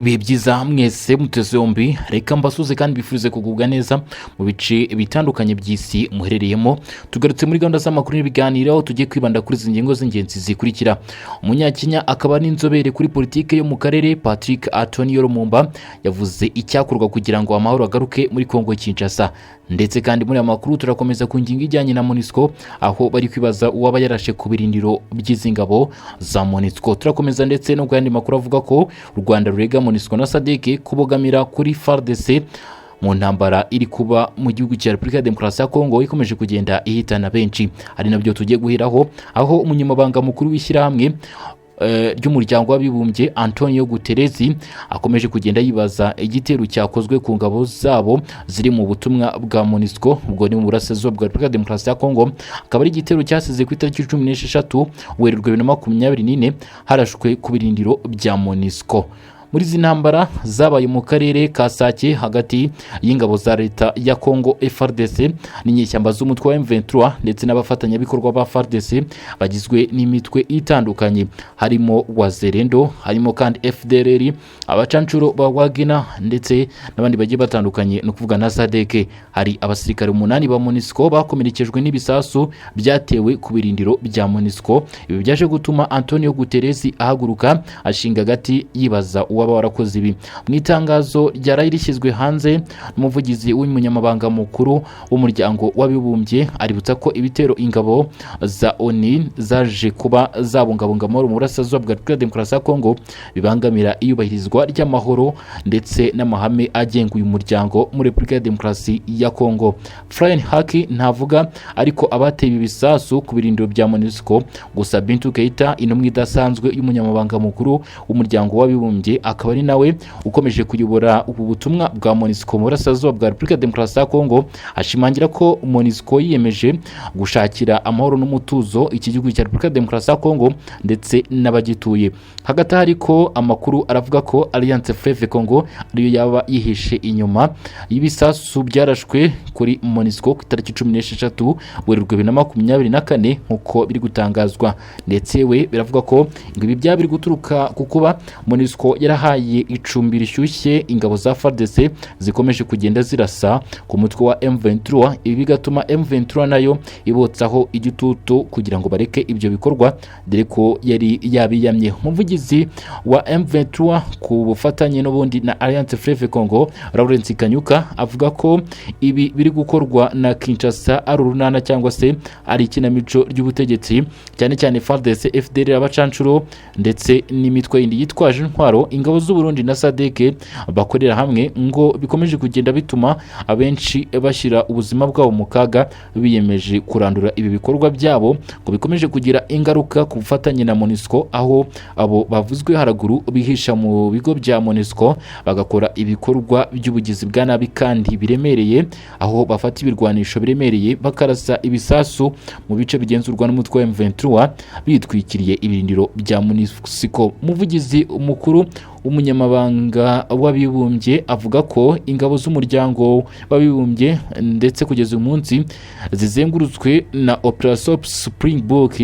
Ibihe byiza mwese muteze yombi, reka mbasuze kandi bifurize kugubwa neza mu bice bitandukanye by'isi muherereyemo. Tugarutse muri gahunda z'amakuru n'ibiganiro, aho tugiye kwibanda kuri izi ngingo z'ingenzi zikurikira. Umunyakenya akaba n'inzobere kuri politiki yo mu karere, Patrick Antonio Lumumba, yavuze icyakorwa kugira ngo amahoro agaruke muri Kongo Kinshasa. Ndetse kandi muri aya makuru turakomeza ku ngingo ijyanye na MONUSCO, aho bari kwibaza uwaba yarashe ku birindiro by'izi ngabo za MONUSCO. Turakomeza ndetse no ku yandi makuru avuga ko u Rwanda rurega MONUSCO na SADC kubogamira kuri FARDC mu ntambara iri kuba mu gihugu cya Repubulika ya Demokarasi ya Kongo ikomeje kugenda ihitana benshi. Ari nabyo tugiye guheraho, aho umunyamabanga mukuru w'ishyirahamwe ry'Umuryango w'Abibumbye, Antonio Guterres, akomeje kugenda yibaza igitero cyakozwe ku ngabo zabo ziri mu butumwa bwa MONUSCO, ubwo ni mu burasirazuba bwa Repubulika ya Demokarasi ya Kongo. Akaba ari igitero cyasize ku itariki 16 Werurwe 2024, harashwe ku birindiro bya MONUSCO. Muri izi ntambara zabaye mu karere ka Sake hagati y'ingabo za leta ya Congo FARDC n'inyeshyamba z'umutwe wa M23 ndetse n'abafatanyabikorwa ba FARDC bagizwe n'imitwe itandukanye, harimo Wazalendo, harimo kandi FDLR, abacancuro ba Wagner ndetse n'abandi bagiye batandukanye, ni ukuvuga na SADC. Hari abasirikare 8 ba MONUSCO bakomerekejwe n'ibisasu byatewe ku birindiro bya MONUSCO. Ibi byaje gutuma Antonio Guterres ahaguruka ashinga agati yibaza uwaba warakoze ibi. Mu itangazo ryaraye rishyizwe hanze n'umuvugizi w'umunyamabanga mukuru w'Umuryango w'Abibumbye, aributsa ko ibitero ingabo za ONU zaje kuba zabungabunga amahoro mu burasirazuba bwa Repubulika ya Demokarasi ya Kongo bibangamira iyubahirizwa ry'amahoro ndetse n'amahame agenga uyu muryango muri Repubulika ya Demokarasi ya Kongo. Farhan Haq ntavuga ariko abateye ibi bisasu ku birindiro bya MONUSCO. Gusa Bintou Keita, intumwa idasanzwe y'umunyamabanga mukuru w'Umuryango w'Abibumbye, akaba ari nawe ukomeje kuyobora ubu butumwa bwa MONUSCO mu burasirazuba bwa Repubulika ya Demokarasi ya Kongo, ashimangira ko MONUSCO yiyemeje gushakira amahoro n'umutuzo iki gihugu cya Repubulika ya Demokarasi ya Kongo ndetse n'abagituye. Hagati aho ariko, amakuru aravuga ko Alliance Fleuve Congo ariyo yaba yihishe inyuma y'ibisasu byarashwe kuri MONUSCO ku itariki 16 Werurwe 2024, nk'uko biri gutangazwa. Ndetse we biravuga ko ngo ibi byaba biri guturuka ku kuba MONUSCO yarahaye icumbi rishyushye ingabo za FARDC zikomeje kugenda zirasa ku mutwe wa M23. Ibi bigatuma M23 nayo ibotsaho igitutu kugira ngo bareke ibyo bikorwa, dore ko yari yabiyamye. Umuvugizi wa M23 ku bufatanye n'ubundi na Alliance Fleuve Congo, Lawrence Kanyuka, avuga ko ibi biri gukorwa na Kinshasa ari urunana cyangwa se ari ikinamico ry'ubutegetsi, cyane cyane FARDC, FDLR, abacancuro ndetse n'imitwe yindi yitwaje intwaro, ingabo z'u Burundi na SADC bakorera hamwe, ngo bikomeje kugenda bituma abenshi bashyira ubuzima bwabo mu kaga. Biyemeje kurandura ibi bikorwa byabo, ngo bikomeje kugira ingaruka ku bufatanye na MONUSCO, aho abo bavuzwe haraguru bihisha mu bigo bya MONUSCO bagakora ibikorwa by'ubugizi bwa nabi kandi biremereye, aho bafata ibirwanisho biremereye bakarasa ibisasu mu bice bigenzurwa n'umutwe wa M23 bitwikiriye ibirindiro bya MONUSCO. Umuvugizi mukuru w'Umunyamabanga w'Abibumbye avuga ko ingabo z'Umuryango w'Abibumbye ndetse kugeza uyu munsi zizengurutswe na Operation Springbok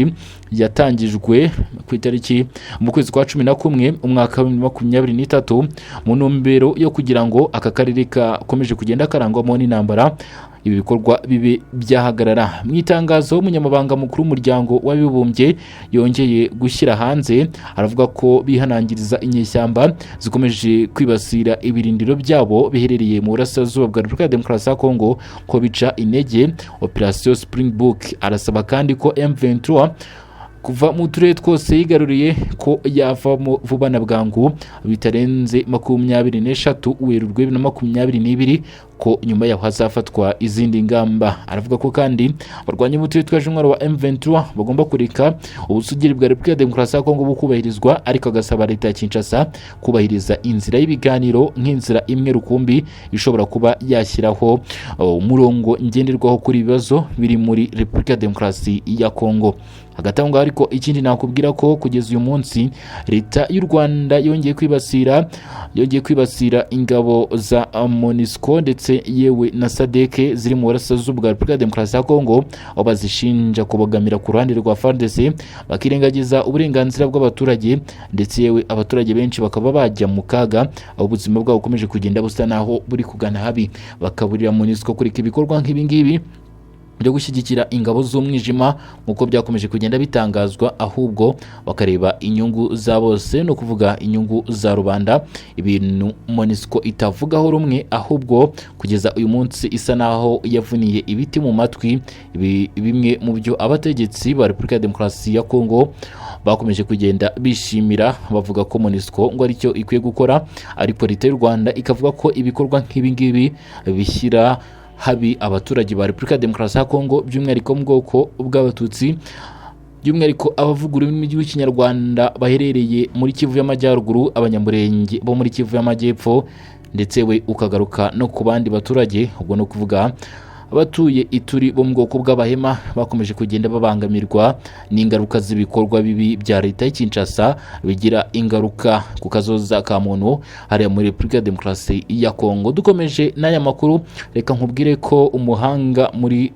yatangijwe ku itariki mu kwezi kwa 11 umwaka wa 2023, mu ntumbero yo kugira ngo aka karere kakomeje kugenda karangwamo n'intambara, ibi bikorwa bibe byahagarara. Mu itangazo umunyamabanga mukuru w'Umuryango w'Abibumbye yongeye gushyira hanze, aravuga ko bihanangiriza inyeshyamba zikomeje kwibasira ibirindiro byabo biherereye mu burasirazuba bwa Repubulika ya Demokarasi ya Kongo ko bica intege Operation Springbok. Arasaba kandi ko M23 kuva mu turere twose yigaruriye, ko yavamo vuba na bwangu bitarenze 23 Werurwe 2022, ko nyuma yaho hazafatwa izindi ngamba. Aravuga ko kandi barwanya umutwe witwaje intwaro wa M23 bagomba kureka ubusugire bwa Repubulika ya Demokarasi ya Kongo bukubahirizwa, ariko agasaba leta ya Kinshasa kubahiriza inzira y'ibiganiro nk'inzira imwe rukumbi ishobora kuba yashyiraho umurongo ngenderwaho kuri ibibazo biri muri Repubulika ya Demokarasi ya Kongo. Hagati aho ngaho ariko, ikindi nakubwira ko kugeza uyu munsi leta y'u Rwanda yongeye kwibasira ingabo za MONUSCO ndetse ndetse yewe na SADC ziri mu burasirazuba bwa Repubulika ya Demokarasi ya Kongo, aho bazishinja kubogamira ku ruhande rwa FARDC, bakirengagiza uburenganzira bw'abaturage, ndetse yewe abaturage benshi bakaba bajya mu kaga, aho ubuzima bwabo bukomeje kugenda busa naho buri kugana habi. Bakaburira MONUSCO kureka ibikorwa nk'ibi ngibi byo gushyigikira ingabo z'umwijima nk'uko byakomeje kugenda bitangazwa, ahubwo bakareba inyungu za bose, no kuvuga inyungu za rubanda, ibintu MONUSCO itavugaho rumwe, ahubwo kugeza uyu munsi isa naho yavuniye ibiti mu matwi. Ibi bimwe mu byo abategetsi ba Repubulika ya Demokarasi ya Kongo bakomeje kugenda bishimira, bavuga ko MONUSCO ngo aricyo ikwiye gukora, ariko leta y'u Rwanda ikavuga ko ibikorwa nk'ibi ngibi bishyira habi abaturage ba Repubulika ya Demokarasi ya Kongo, by'umwihariko mu bwoko bw'Abatutsi, by'umwihariko abavuga ururimi rw'Ikinyarwanda baherereye muri Kivu y'Amajyaruguru, Abanyamurenge bo muri Kivu y'Amajyepfo, ndetse we ukagaruka no ku bandi baturage, ubwo no kuvuga abatuye Ituri bo mu bwoko bw'Abahema, bakomeje kugenda babangamirwa n'ingaruka z'ibikorwa bibi bya leta y'i Kinshasa, bigira ingaruka ku kazoza ka muntu hariya muri Repubulika ya Demokarasi ya Kongo. Dukomeje n'aya makuru, reka nkubwire ko umuhanga muri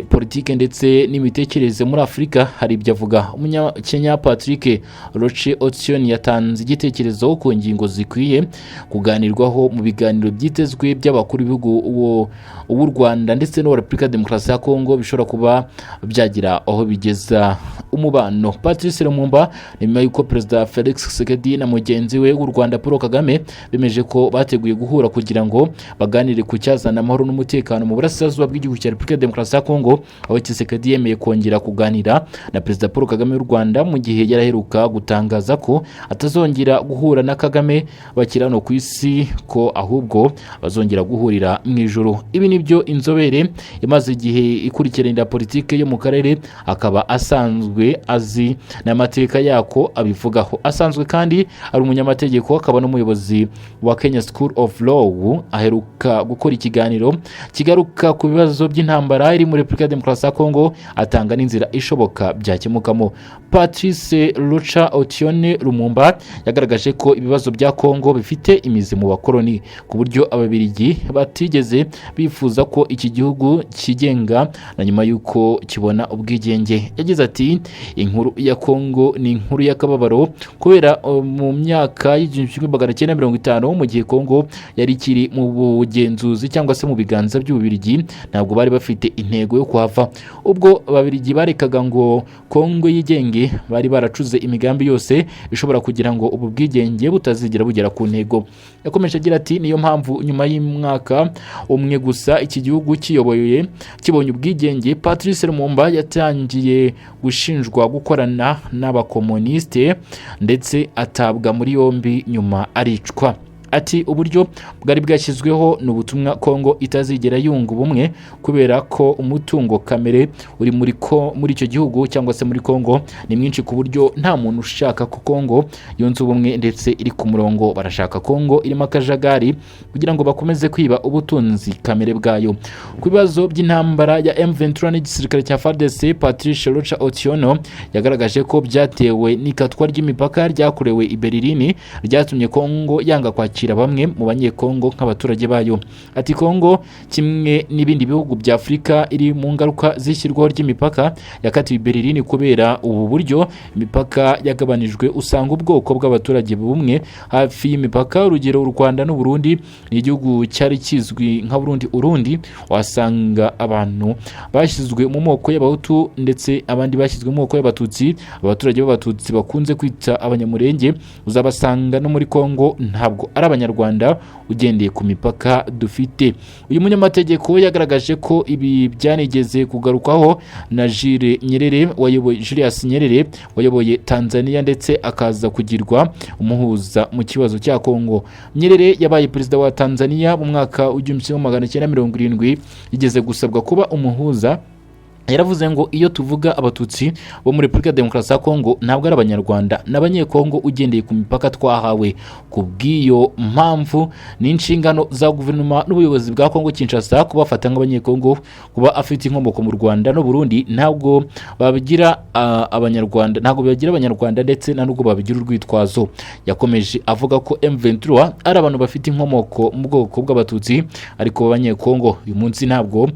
politike ndetse n'imitekerereze muri Afurika hari ibyo avuga. Umunyakenya Patrick Roche Otion yatanze igitekerezo ku ngingo zikwiye kuganirwaho mu biganiro byitezwe by'abakuru b'ibihugu w'u Rwanda ndetse n'uwa Repubulika ya Demokarasi ya Kongo, bishobora kuba byagira aho bigeza umubano. Patrice Lumumba, ni nyuma y'uko Perezida Felix Tshisekedi na mugenzi we w'u Rwanda Paul Kagame bemeje ko bateguye guhura kugira ngo baganire ku cyazana amahoro n'umutekano mu burasirazuba bw'igihugu cya Repubulika ya Demokarasi ya Kongo, aho Tshisekedi yemeye kongera kuganira na Perezida Paul Kagame w'u Rwanda, mu gihe yaraheruka gutangaza ko atazongera guhura na Kagame bakiri hano ku isi, ko ahubwo bazongera guhurira mu ijuru. Ibi nibyo inzobere imaze igihe ikurikiranira politike yo mu karere, akaba asanzwe azi n'amateka yako, abivugaho. Asanzwe kandi ari umunyamategeko, akaba n'umuyobozi wa Kenya School of Law. Aheruka gukora ikiganiro kigaruka ku bibazo by'intambara iri muri Repubulika ya Demokarasi ya Kongo, atanga n'inzira ishoboka byakemukamo. Patrice Lucha Otione Lumumba yagaragaje ko ibibazo bya Kongo bifite imizi mu bakoloni, ku buryo Ababiligi batigeze bifuza ko iki gihugu kigenga na nyuma y'uko kibona ubwigenge. Yagize ati: "Inkuru ya Kongo ni inkuru y'akababaro, kubera mu myaka y'1950, mu gihe Kongo yari ikiri mu bugenzuzi cyangwa se mu biganza by'Ububirigi, ntabwo bari bafite intego yo kuhava. Ubwo Ababiligi barekaga ngo Kongo yigenge, bari baracuze imigambi yose ishobora kugira ngo ubu bwigenge butazigera bugera ku ntego." Yakomeje agira ati: "Niyo mpamvu nyuma y'umwaka umwe gusa iki gihugu kiyoboye kibonye ubwigenge, Patrice Lumumba yatangiye gushinjwa gukorana n'abakomunisite, ndetse atabwa muri yombi, nyuma aricwa." Ati: "Uburyo bwari bwashyizweho ni ubutumwa Kongo itazigera yunga ubumwe, kubera ko umutungo kamere uri muri icyo gihugu cyangwa se muri Kongo ni mwinshi, ku buryo nta muntu ushaka ko Kongo yunze ubumwe ndetse iri ku murongo. Barashaka Kongo irimo akajagari kugira ngo bakomeze kwiba ubutunzi kamere bwayo." Ku bibazo by'intambara ya M23 n'igisirikare cya FARDC, Patrice Rocha Otiono yagaragaje ko byatewe n'ikatwa ry'imipaka ryakorewe i Berlin, ryatumye Kongo yanga kwakira bamwe mu Banyekongo nk'abaturage bayo. Ati: "Kongo kimwe n'ibindi bihugu bya Afurika iri mu ngaruka z'ishyirwaho ry'imipaka yakatiwe i Berlin. Kubera ubu buryo imipaka yagabanijwe, usanga ubwoko bw'abaturage bumwe hafi y'imipaka, urugero u Rwanda n'u Burundi, ni igihugu cyari kizwi nka Burundi Urundi, wasanga abantu bashyizwe mu moko y'Abahutu ndetse abandi bashyizwe mu moko y'Abatutsi. Abaturage b'Abatutsi bakunze kwita Abanyamurenge uzabasanga no muri Kongo, ntabwo ari Abanyarwanda ugendeye ku mipaka dufite." Uyu munyamategeko yagaragaje ko ibi byanigeze kugarukwaho na Jules Nyerere wayoboye, Julius Nyerere wayoboye Tanzania, ndetse akaza kugirwa umuhuza mu kibazo cya Kongo. Nyerere yabaye perezida wa Tanzania mu mwaka w'1970, yigeze gusabwa kuba umuhuza. Yaravuze ngo iyo tuvuga Abatutsi bo muri Repubulika ya Demokarasi ya Kongo, ntabwo ari Abanyarwanda, ni Abanyekongo ugendeye ku mipaka twahawe. Ku bw'iyo mpamvu, ni inshingano za guverinoma n'ubuyobozi bwa Kongo Kinshasa kubafata nk'Abanyekongo. Kuba afite inkomoko mu Rwanda no Burundi ntabwo babigira Abanyarwanda, ntabwo babigira Abanyarwanda, ndetse nta nubwo babigira urwitwazo. Yakomeje avuga ko M23 ari abantu bafite inkomoko mu bwoko bw'Abatutsi ariko b'Abanyekongo. Uyu munsi ntabwo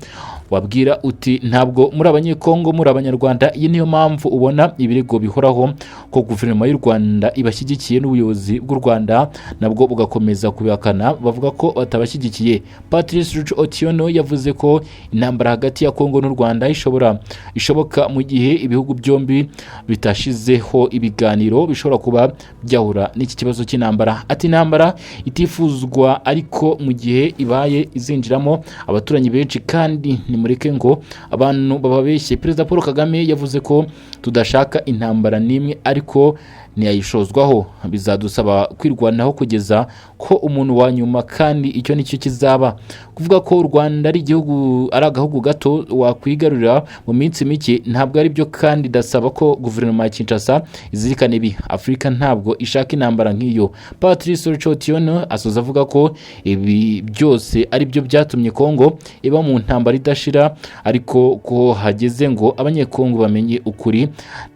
wabwira uti ntabwo muri Abanyekongo, muri Abanyarwanda. Iyi niyo mpamvu ubona ibirego bihoraho ko guverinoma y'u Rwanda ibashyigikiye, n'ubuyobozi bw'u Rwanda nabwo bugakomeza kubihakana, bavuga ko batabashyigikiye. Patrice Lucho Otiono yavuze ko intambara hagati ya Kongo n'u Rwanda ishobora ishoboka mu gihe ibihugu byombi bitashizeho ibiganiro bishobora kuba byahura n'iki kibazo cy'intambara. Ati intambara itifuzwa, ariko mu gihe ibaye izinjiramo abaturanyi benshi, kandi nimureke ngo abantu bababeshye. Perezida Paul Kagame yavuze ko tudashaka intambara n'imwe, ariko ntiyayishozwaho, bizadusaba kwirwanaho kugeza ko umuntu wa nyuma, kandi icyo nicyo kizaba. Kuvuga ko u Rwanda ari igihugu, ari agahugu gato wakwigarurira mu minsi mike, ntabwo ari byo, kandi ndasaba ko guverinoma ya Kinshasa izirikana ibi. Afurika ntabwo ishaka intambara nk'iyo. Patrice Otiono asoza avuga ko ibi byose ari byo byatumye Kongo iba mu ntambara idashira, ariko ko hageze ngo Abanyekongo bamenye ukuri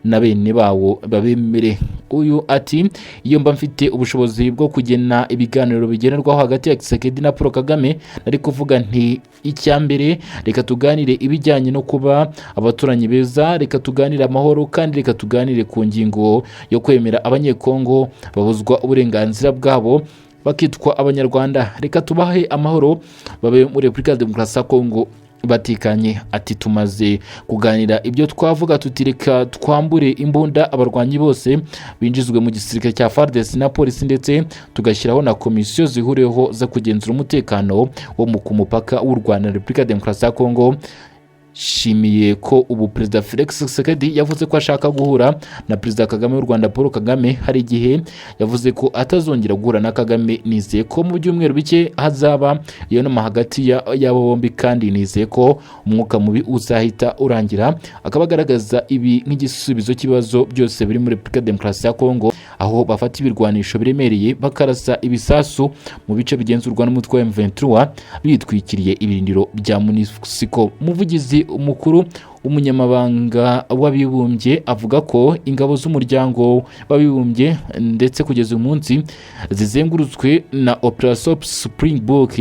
na bene bawo babemere. Uyu ati iyo mba mfite ubushobozi bwo kugena ibiganiro bigenerwaho hagati ya Tshisekedi na Paul Kagame, nari kuvuga nti icya mbere, reka tuganire ibijyanye no kuba abaturanyi beza, reka tuganire amahoro, kandi reka tuganire ku ngingo yo kwemera Abanyekongo babuzwa uburenganzira bwabo bakitwa Abanyarwanda. Reka tubahe amahoro babe muri Repubulika ya Demokarasi ya Kongo batikanye. Ati tumaze kuganira ibyo, twavuga tuti reka twambure imbunda abarwanyi bose, binjizwe mu gisirikare cya FARDC na polisi, ndetse tugashyiraho na komisiyo zihuriweho zo kugenzura umutekano wo ku mupaka w'u Rwanda na Repubulika ya Demokarasi ya Kongo. Shimiye ko ubu Perezida Felix Tshisekedi yavuze ko ashaka guhura na Perezida Kagame w'u Rwanda Paul Kagame. Hari igihe yavuze ko atazongera guhura na Kagame. Nizeye ko mu byumweru bike hazaba iyo nama hagati y'abo bombi, kandi nizeye ko umwuka mubi uzahita urangira. Akaba agaragaza ibi nk'igisubizo cy'ibibazo byose biri muri Repubulika ya Demokarasi ya Kongo, aho bafata ibirwanisho biremereye bakarasa ibisasu mu bice bigenzurwa n'umutwe wa M23 bitwikiriye ibirindiro bya MONUSCO. Umuvugizi umukuru w'umunyamabanga w'Abibumbye avuga ko ingabo z'Umuryango w'Abibumbye ndetse kugeza uyu munsi zizengurutswe na Operation Springbok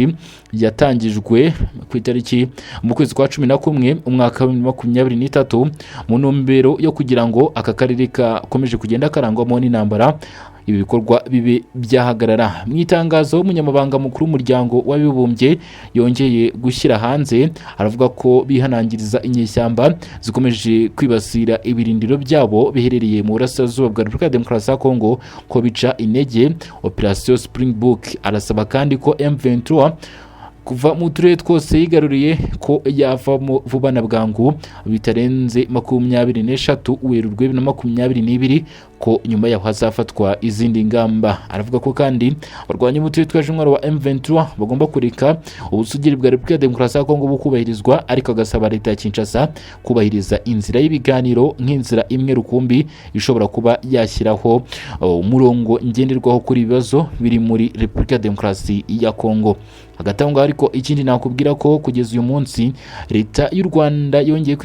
yatangijwe ku itariki mu kwezi kwa 11 umwaka wa 2023, mu ntumbero yo kugira ngo aka karere kakomeje kugenda karangwamo n'intambara, ibi bikorwa bibe byahagarara. Mu itangazo umunyamabanga mukuru w'Umuryango w'Abibumbye yongeye gushyira hanze, aravuga ko bihanangiriza inyeshyamba zikomeje kwibasira ibirindiro byabo biherereye mu burasirazuba bwa Repubulika ya Demokarasi ya Kongo ko bica intege Operation Springbok. Arasaba kandi ko M23 kuva mu turere twose yigaruriye, ko yavamo vuba na bwangu bitarenze 23 Werurwe 2022, ko nyuma yaho hazafatwa izindi ngamba. Aravuga ko kandi barwanya umutwe witwaje intwaro wa M23 bagomba kureka ubusugire bwa Repubulika ya Demokarasi ya Kongo bukubahirizwa, ariko agasaba leta ya Kinshasa kubahiriza inzira y'ibiganiro nk'inzira imwe rukumbi ishobora kuba yashyiraho umurongo ngenderwaho kuri ibibazo biri muri Repubulika ya Demokarasi ya Kongo. Hagati aho ngaho ariko, ikindi nakubwira ko kugeza uyu munsi leta y'u Rwanda yongeye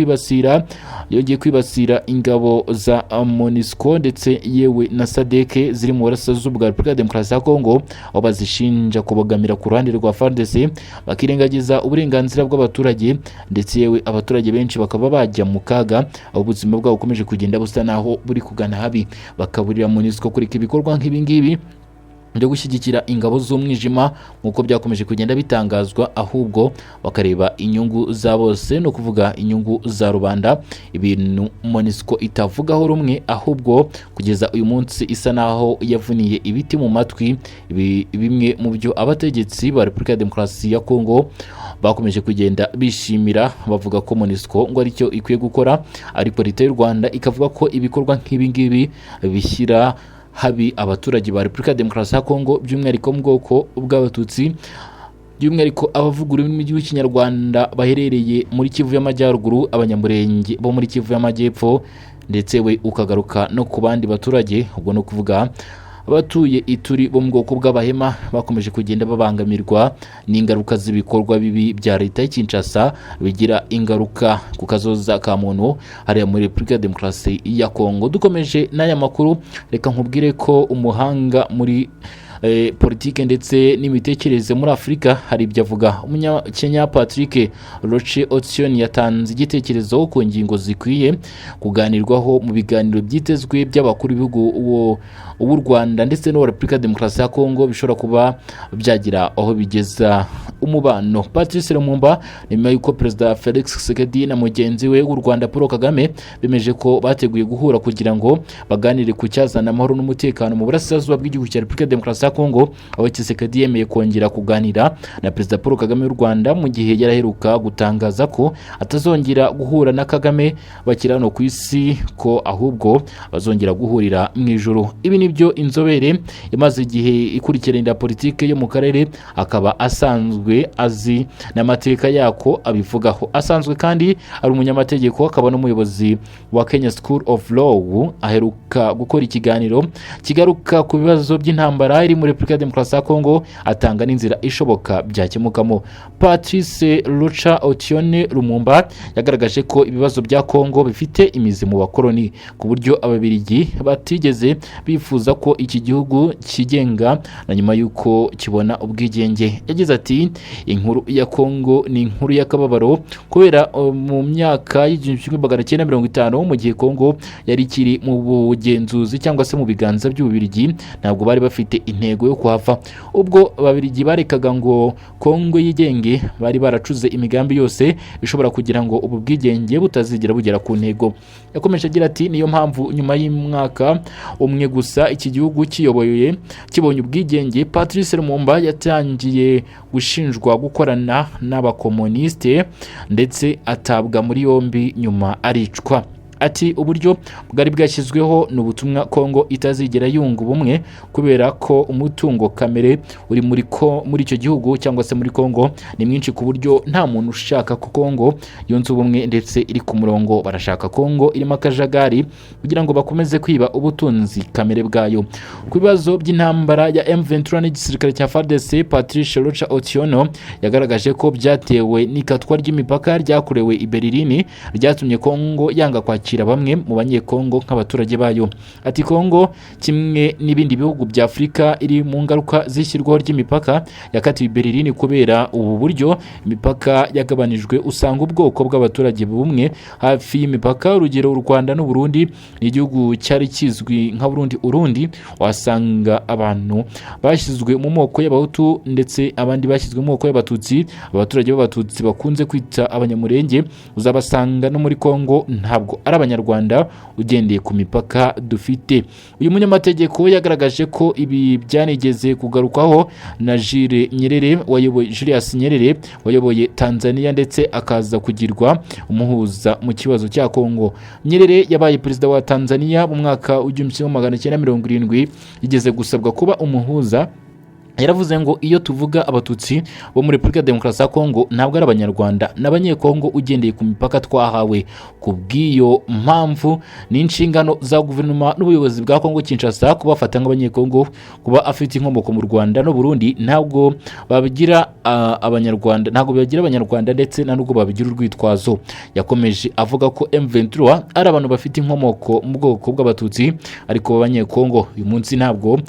kwibasira ingabo za MONUSCO ndetse yewe na SADC ziri mu burasirazuba bwa Repubulika ya Demokarasi ya Kongo, aho bazishinja kubogamira ku ruhande rwa FARDC, bakirengagiza uburenganzira bw'abaturage, ndetse yewe abaturage benshi bakaba bajya mu kaga, aho ubuzima bwabo bukomeje kugenda busa naho buri kugana habi. Bakaburira MONUSCO kureka ibikorwa nk'ibi ngibi byo gushyigikira ingabo z'umwijima nk'uko byakomeje kugenda bitangazwa, ahubwo bakareba inyungu za bose, ni ukuvuga inyungu za rubanda. Ibintu MONUSCO itavugaho rumwe, ahubwo kugeza uyu munsi isa naho yavuniye ibiti mu matwi ibi bimwe mu byo abategetsi ba Repubulika ya Demokarasi ya Kongo bakomeje kugenda bishimira, bavuga ko MONUSCO ngo aricyo ikwiye gukora, ariko leta y'u Rwanda ikavuga ko ibikorwa nk'ibi ngibi bishyira habi abaturage ba Repubulika ya Demokarasi ya Kongo, by'umwihariko mu bwoko bw'Abatutsi. By'umwihariko abavuga ururimi rw'Ikinyarwanda baherereye muri Kivu y'Amajyaruguru, Abanyamurenge bo muri Kivu y'Amajyepfo, ndetse we ukagaruka no ku bandi baturage, ubwo ni ukuvuga abatuye Ituri bo mu bwoko bw'Abahema bakomeje kugenda babangamirwa n'ingaruka z'ibikorwa bibi bya leta y'i Kinshasa bigira ingaruka ku kazoza ka muntu hariya muri Repubulika ya Demokarasi ya Kongo. Dukomeje n'aya makuru, reka nkubwire ko umuhanga muri politike ndetse n'imitekerereze muri Afurika hari ibyo avuga. Umunyakenya Patrick Roche Otion yatanze igitekerezo ku ngingo zikwiye kuganirwaho mu biganiro byitezwe by'abakuru b'ibihugu w'u Rwanda ndetse n'uwa Repubulika ya Demokarasi ya Kongo bishobora kuba byagira aho bigeza umubano. Patrice Lumumba, nyuma y'uko Perezida Felix Tshisekedi na mugenzi we w'u Rwanda Paul Kagame bemeje ko bateguye guhura kugira ngo baganire ku cyazana amahoro n'umutekano mu burasirazuba bw'igihugu cya Repubulika ya Demokarasi ya Kongo, aho Tshisekedi yemeye kongera kuganira na Perezida Paul Kagame w'u Rwanda mu gihe yaraheruka gutangaza ko atazongera guhura na Kagame bakiri hano ku isi, ko ahubwo bazongera guhurira mu ijuru. Ibi nibyo inzobere imaze igihe ikurikiranira politike yo mu karere, akaba asanzwe azi n'amateka yako, abivugaho. Asanzwe kandi ari umunyamategeko, akaba n'umuyobozi wa Kenya School of Law. Aheruka gukora ikiganiro kigaruka ku bibazo by'intambara iri muri Repubulika ya Demokarasi ya Kongo, atanga n'inzira ishoboka byakemukamo. Patrice Lucha Otione Lumumba yagaragaje ko ibibazo bya Kongo bifite imizi mu bakoloni, ku buryo Ababiligi batigeze bifuza ko iki gihugu cyigenga na nyuma y'uko kibona ubwigenge. Yagize ati: "Inkuru ya Kongo ni inkuru y'akababaro kubera mu myaka y'1950, mu gihe Kongo yari ikiri mu bugenzuzi cyangwa se mu biganza by'Ububirigi, ntabwo bari bafite intego yo kuhava. Ubwo Ababiligi barekaga ngo Kongo yigenge, bari baracuze imigambi yose ishobora kugira ngo ubu bwigenge butazigera bugera ku ntego." Yakomeje agira ati: "Niyo mpamvu nyuma y'umwaka umwe gusa iki gihugu kiyoboye kibonye ubwigenge, Patrice Lumumba yatangiye gushinjwa gukorana n'abakomunisite ndetse atabwa muri yombi, nyuma aricwa." Ati: "Uburyo bwari bwashyizweho ni ubutumwa Kongo itazigera yunga ubumwe, kubera ko umutungo kamere uri muri icyo gihugu cyangwa se muri Kongo ni mwinshi, ku buryo nta muntu ushaka ko Kongo yunze ubumwe ndetse iri ku murongo. Barashaka Kongo irimo akajagari kugira ngo bakomeze kwiba ubutunzi kamere bwayo." Ku bibazo by'intambara ya M23 n'igisirikare cya FARDC, Patrice Rocha Otiono yagaragaje ko byatewe n'ikatwa ry'imipaka ryakorewe i Berlin ryatumye Kongo yanga kwakira bamwe mu Banyekongo nk'abaturage bayo. Ati: "Kongo kimwe n'ibindi bihugu bya Afurika iri mu ngaruka z'ishyirwaho ry'imipaka yakatiwe i Berlin. Kubera ubu buryo imipaka yagabanijwe, usanga ubwoko bw'abaturage bumwe hafi y'imipaka. Urugero, u Rwanda n'u Burundi ni igihugu cyari kizwi nka Burundi Urundi, wasanga abantu bashyizwe mu moko y'Abahutu ndetse abandi bashyizwe mu moko y'Abatutsi. Abaturage b'Abatutsi bakunze kwita Abanyamurenge uzabasanga no muri Kongo, ntabwo ari Abanyarwanda ugendeye ku mipaka dufite." Uyu munyamategeko yagaragaje ko ibi byanigeze kugarukwaho na Jules Nyerere wayoboye, Julius Nyerere wayoboye Tanzania ndetse akaza kugirwa umuhuza mu kibazo cya Kongo. Nyerere yabaye perezida wa Tanzania mu mwaka w'1970, yigeze gusabwa kuba umuhuza. Yaravuze ngo: "Iyo tuvuga Abatutsi bo muri Repubulika ya Demokarasi ya Kongo, ntabwo ari Abanyarwanda, ni Abanyekongo ugendeye ku mipaka twahawe. Ku bw'iyo mpamvu ni inshingano za guverinoma n'ubuyobozi bwa Kongo Kinshasa kubafata nk'Abanyekongo. Kuba afite inkomoko mu Rwanda no Burundi ntabwo babigira Abanyarwanda, ntabwo babigira Abanyarwanda ndetse nta nubwo babigira urwitwazo." Yakomeje avuga ko M23 ari abantu bafite inkomoko mu bwoko bw'Abatutsi ariko b'Abanyekongo. Uyu munsi ntabwo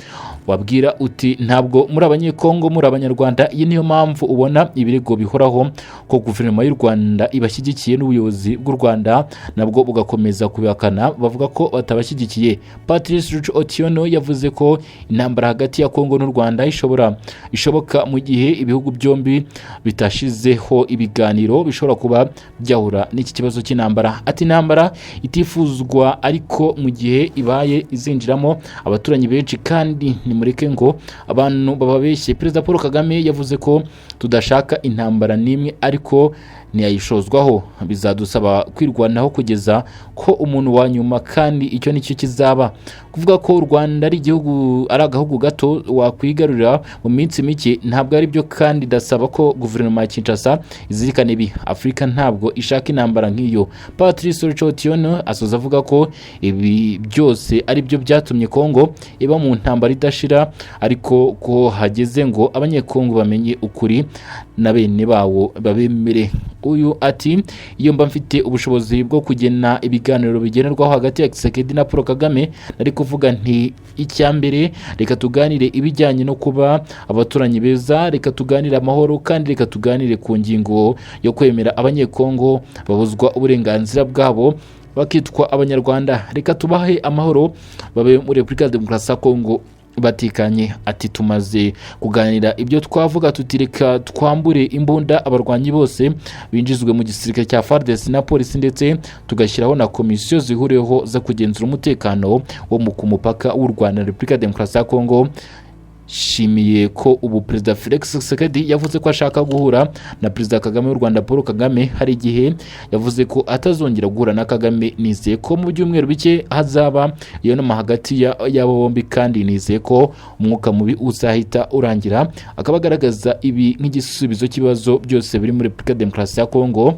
wabwira uti ntabwo muri Abanyekongo, muri Abanyarwanda. Iyi niyo mpamvu ubona ibirego bihoraho ko guverinoma y'u Rwanda ibashyigikiye, n'ubuyobozi bw'u Rwanda nabwo bugakomeza kubihakana bavuga ko batabashyigikiye. Patrice Rucu Otiono yavuze ko intambara hagati ya Kongo n'u Rwanda ishobora ishoboka mu gihe ibihugu byombi bitashizeho ibiganiro bishobora kuba byahura n'iki kibazo cy'intambara. Ati: "Intambara itifuzwa, ariko mu gihe ibaye izinjiramo abaturanyi benshi, kandi nimureke ngo abantu bababeshye. Perezida Paul Kagame yavuze ko tudashaka intambara n'imwe, ariko ntiyayishozwaho. Bizadusaba kwirwanaho kugeza ko umuntu wa nyuma, kandi icyo nicyo kizaba." Kuvuga ko u Rwanda ari igihugu, ari agahugu gato wakwigarurira mu minsi mike, ntabwo ari byo, kandi ndasaba ko guverinoma ya Kinshasa izirikana ibi. Afurika ntabwo ishaka intambara nk'iyo. Patrice Otiono asoza avuga ko ibi byose ari byo byatumye Kongo iba mu ntambara idashira, ariko ko hageze ngo Abanyekongo bamenye ukuri na bene bawo babemere. Uyu ati: "Iyo mba mfite ubushobozi bwo kugena ibiganiro bigenerwaho hagati ya Tshisekedi na Paul Kagame, nari kuvuga nti: icya mbere, reka tuganire ibijyanye no kuba abaturanyi beza, reka tuganire amahoro, kandi reka tuganire ku ngingo yo kwemera Abanyekongo babuzwa uburenganzira bwabo bakitwa Abanyarwanda. Reka tubahe amahoro babe muri Repubulika ya Demokarasi ya Kongo batikanye." Ati: "Tumaze kuganira ibyo, twavuga tuti: reka twambure imbunda abarwanyi bose, binjizwe mu gisirikare cya FARDC na polisi, ndetse tugashyiraho na komisiyo zihuriweho zo kugenzura umutekano wo ku mupaka w'u Rwanda na Repubulika ya Demokarasi ya Kongo. Shimiye ko ubu Perezida Felix Tshisekedi yavuze ko ashaka guhura na Perezida Kagame w'u Rwanda Paul Kagame. Hari igihe yavuze ko atazongera guhura na Kagame. Nizeye ko mu byumweru bike hazaba iyo nama hagati y'abo bombi, kandi nizeye ko umwuka mubi uzahita urangira." Akaba agaragaza ibi nk'igisubizo cy'ibibazo byose biri muri Repubulika ya Demokarasi ya Kongo.